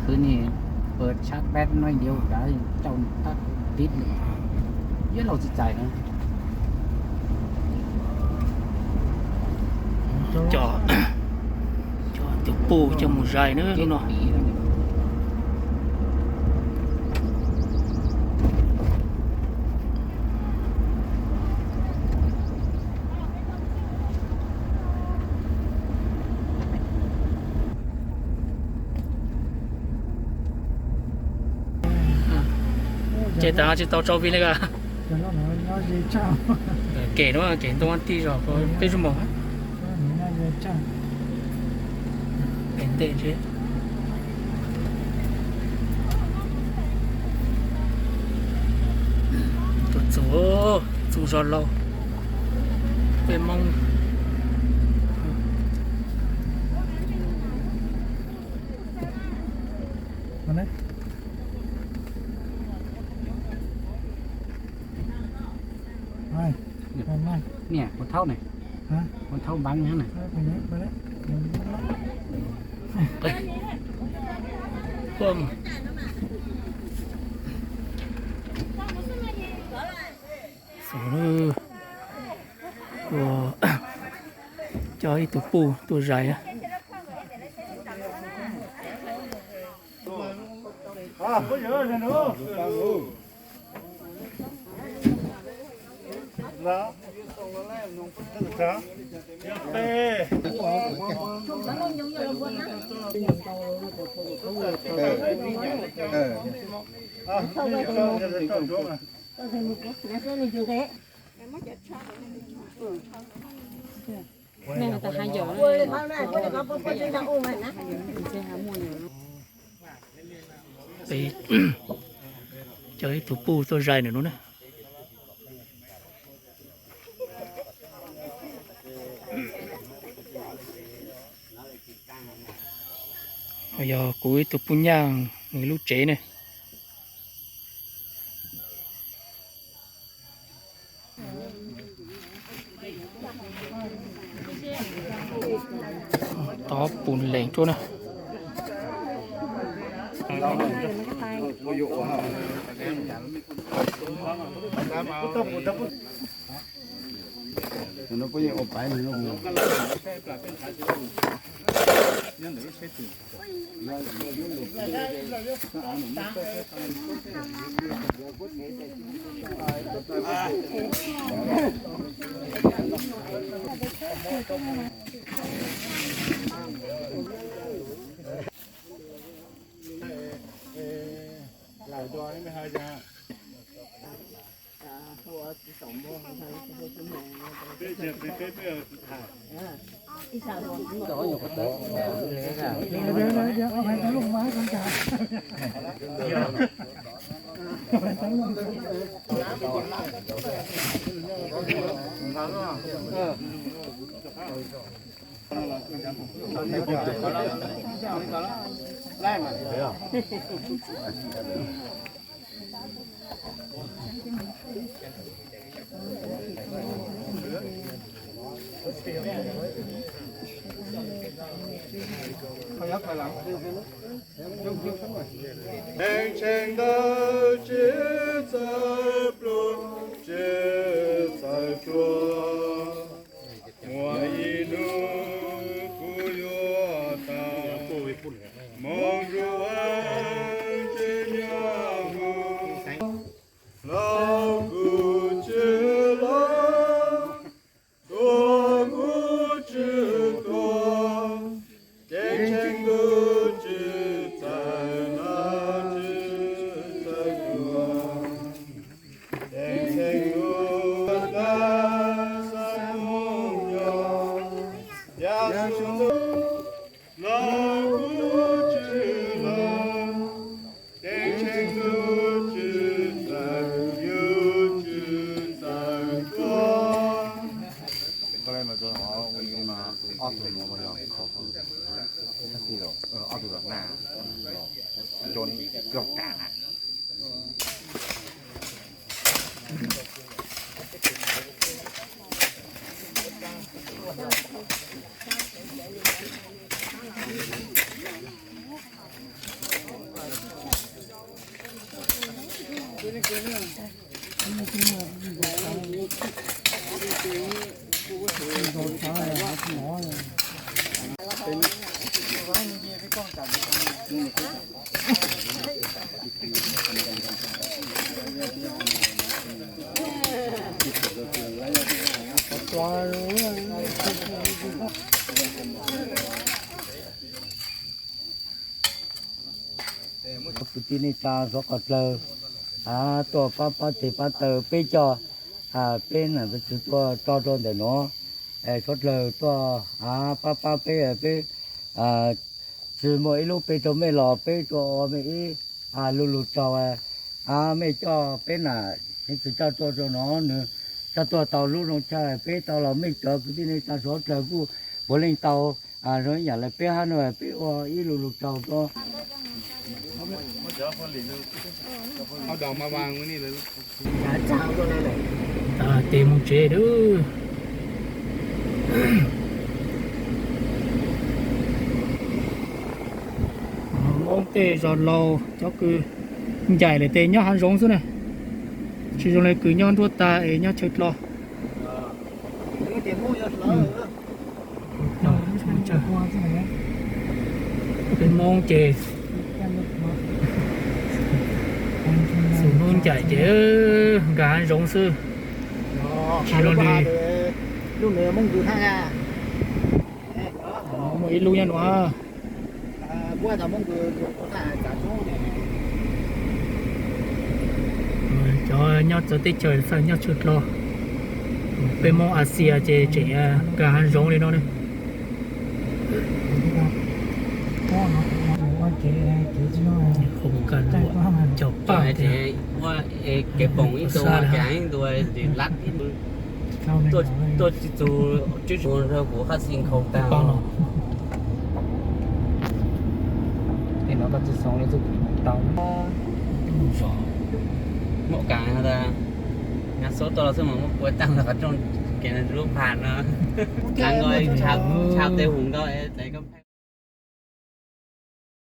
Twb niag pab tshab peb no yuav kav coj tib, yuav laus txiv txais na. Cov, cov tus puj coj mus zais na no. Ces tas tsis tau tso vi li a. Kem no, kem ntoo tij zog peb zuj mus. Kem ntej ntshe. Tus txus, txus zog laus. Peb Hmoob. Niam, ua thaub ne, ua thaub npab na. Coj ib tug puj tuaj zais. Peb coj ib tug puj tuaj zais nram no na. Ho yog kuv ib tug puj nyaj nws lub tsev ne. Tov pus lees tuaj na. Tseem tseem ntawd tsis txawj pluag, tsis txawj tuag. Muaj ib hnub kuv yuav tau moo nruab tsev nyob hauv. Los kuv tsis los, tuag kuv tsis tuag, ceeb tsheej ntuj tsis txawj los tsis txawj tuag. Ceeb tsheej ntuj tsis txawj xav moo nyob, yam sim ntxub los kuv tsis los, ceeb tsheej ntuj tsis txawj yug tsis txawj tuag. Ob tug nuav mas yog, ob tug na, cov laug kam na. Kwv tij neej tsa suav qhov dlawg, a, tuaj pab pab tes pab taw peb coj, a, peb nam peb txiv tuaj tso rau ntawm no, suav dlawg tuaj, a, pab pab peb, peb tsis muaj ib lub peb rau mej los peb tsuas ua mej ib lug lug tsaug, a, mej coj peb nam peb txiv coj tuaj rau no, nws coj tuaj tau lub zoo tshaj peb tau los mej cov kwv tij neej tsa suav dlawg kuj puav leej tau zoo ib yam li peb hab no, peb ua ib lug lug tsaug rau. Tes mus tsev. Hmoob tej zos laus cov kws ncaim lawm tes nyob hav zoov xwb na, tsis zoo li kws nyob nruab tag es nyob chaw dlo. Peb Hmoob ces, Hmoob ncaim ces nkag hav zoov xwb, tsis zoo li. Muaj ib lub nyob nuav. Cov nyob txawv teb chaws txawj nyob chaw dlo, peb Hmoob Asia ces tseem nkag hav zoov li no ne. Cov paj, kev poom ib tug, tuaj tsis txug, kuv qab xi nkhaus tag. Tej no koj tsis xoo li txuj tau. Muaj kas tas, nyav xub tuaj los xwb mas muab kuv taag los qhov rooj, kev lub phas no, nqa nkaus, ntshav tej hum nkaus.